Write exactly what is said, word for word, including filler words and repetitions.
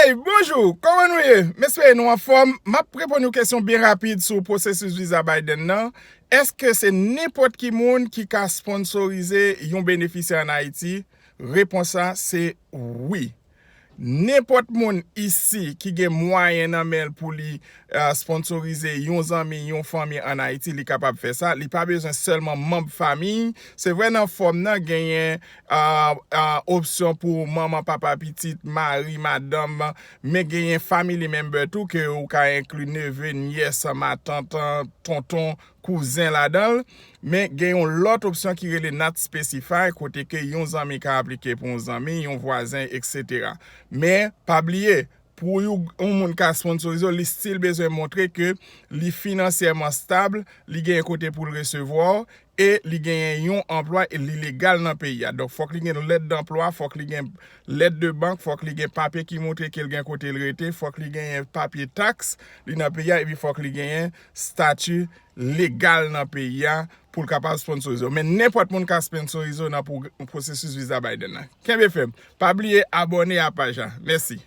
Hey, bonjou, kòman nou ye? M espere nou anfòm. M ap reponn yon kesyon byen rapid sou pwosesis viza Biden nan. Èske se nenpòt ki moun ki ka sponsorize yon benefisyè ann Ayiti? Repons la se wi. Nenpòt moun isi ki gen mwayen nan men l pou li uh, sponsorize yon zanmi, yon fanmi ann Ayiti, li kapab fè sa. Li pa bezwen sèlman manm fanmi. Se vre nan fòm nan genyen uh, uh, opsyon pou manman, papa, pitit, mari, madanm, men genyen family member tou ke ou ka enkli neve, nyès, matant, tonton, kouzen ladan l. Men gen yon lòt opsyon ki rele Not Specified, kote ke yon zanmi ka aplike pou yon zanmi, yon vwazen, etsetera. Men pa bliye, pou yon, yon moun ka sponsorize w, li still bezwen montre ke li finansyèman stab, li gen kote pou l resevwa w, e li genyen yon anplwa e li legal nan peyi a. Donk, fòk li gen lèt danplwa, fòk li gen lèt de bank, fòk li gen papye ki montre ke l gen kote l rete, fòk li genyen papye taks li nan peyi a, epi fòk li genyen stati legal nan peyi a pou l kapab sponsorize w. Men nenpòt moun ka sponsorize w nan pwosesis viza Biden nan. Kenbe fèm. Pa bliye abòne a paj la. Mèsi.